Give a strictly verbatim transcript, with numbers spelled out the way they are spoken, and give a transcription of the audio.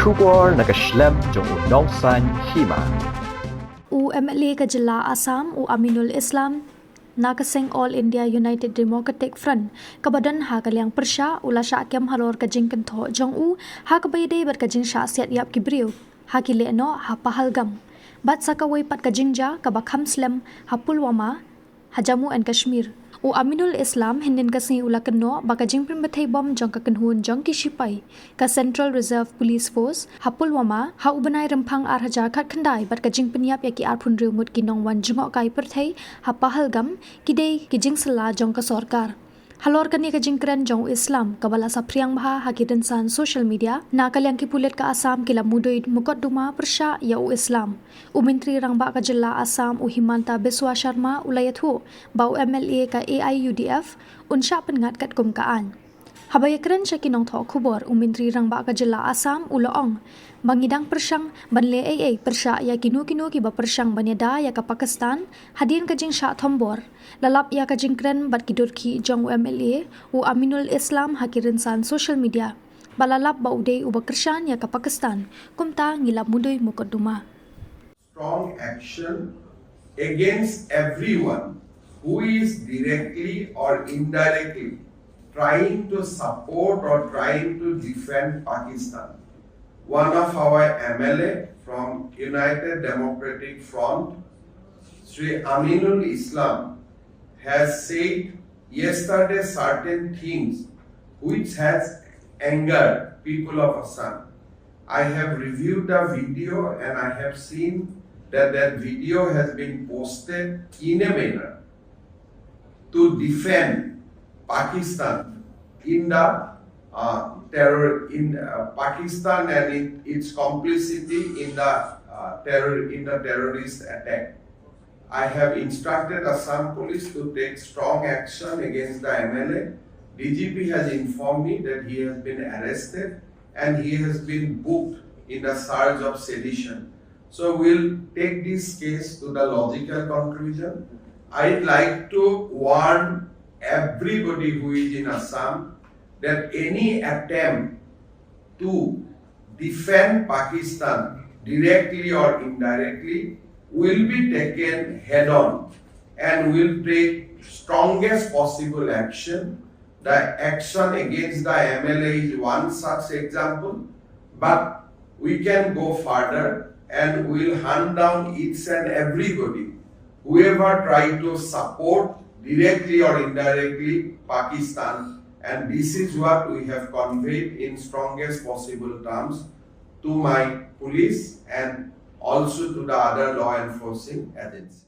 Khubor na ka shlem jong u Nongsaiñ Hima. U M L A ka jylla Assam, u Aminul Islam, na ka seng All India United Democratic Front, kaba don ha ka liang pyrshah, u la shah kem halor ka jingkynthoh jong u ha kaba ïadei bad ka jingshah siat ïap ki briew ha ki lehnoh ha Pahalgam, bad sa kawei pat ka jingjia kaba kham slem ha Pulwama, ha Jammu and Kashmir. U Aminul Islam hynnin ka sngi u la kynnoh ba ka jingpynbthei bom jong ka kynhun jong ki shipai, ka Central Reserve Police Force, ha Pulwama ha u bnai Rymphang ar hajar khatkhyndai bad ka jingpynïap ïa ki arphew hynriew ngut ki nongwan jngohkai pyrthei ha Pahalgam, ki dei ki jingsylla jong ka sorkar. Halor kane ka jingkren jong u Islam kaba la saphriang bha ha ki rynsan social media, na ka liang ki pulit ka Assam ki la mudui mukotduma pyrshah ïa u Islam. U Myntri Rangbah ka jylla Assam, u Himanta Biswa Sharma, u la ïathuh ba u M L A ka A I U D F un shah pynngat katkum ka aiñ. Haba ïakren sha ki nongthoh khubor, u Myntri Rangbah ka jylla Assam u la ong ba ngi dang pyrshang ban leh ei ei pyrshah ïa kino kino kiba pyrshang ban ïada ïa ka Pakistan hadien ka jingshah thombor, la lap ïa ka jingkren bad ki durkhih jong u M L A u Aminul Islam ha ki rynsan social media, ba la lap ba u dei uba kyrshan ïa ka Pakistan. Kumta ngi la mudui mukotduma. Strong action against everyone who is directly or indirectly trying to support or trying to defend Pakistan. One of our M L A from United Democratic Front, Sri Aminul Islam, has said yesterday certain things which has angered people of Assam. I have reviewed the video and I have seen that that video has been posted in a manner to defend Pakistan in the uh, terror in uh, Pakistan and it, its complicity in the uh, terror in the terrorist attack. I have instructed Assam Police to take strong action against the M L A. D G P has informed me that he has been arrested and he has been booked in the charge of sedition. So we'll take this case to the logical conclusion. I'd like to warn everybody who is in Assam that any attempt to defend Pakistan directly or indirectly will be taken head on and will take strongest possible action. The action against the M L A is one such example, but we can go further and we'll hunt down each and everybody whoever try to support directly or indirectly Pakistan, and this is what we have conveyed in strongest possible terms to my police and also to the other law enforcing agencies.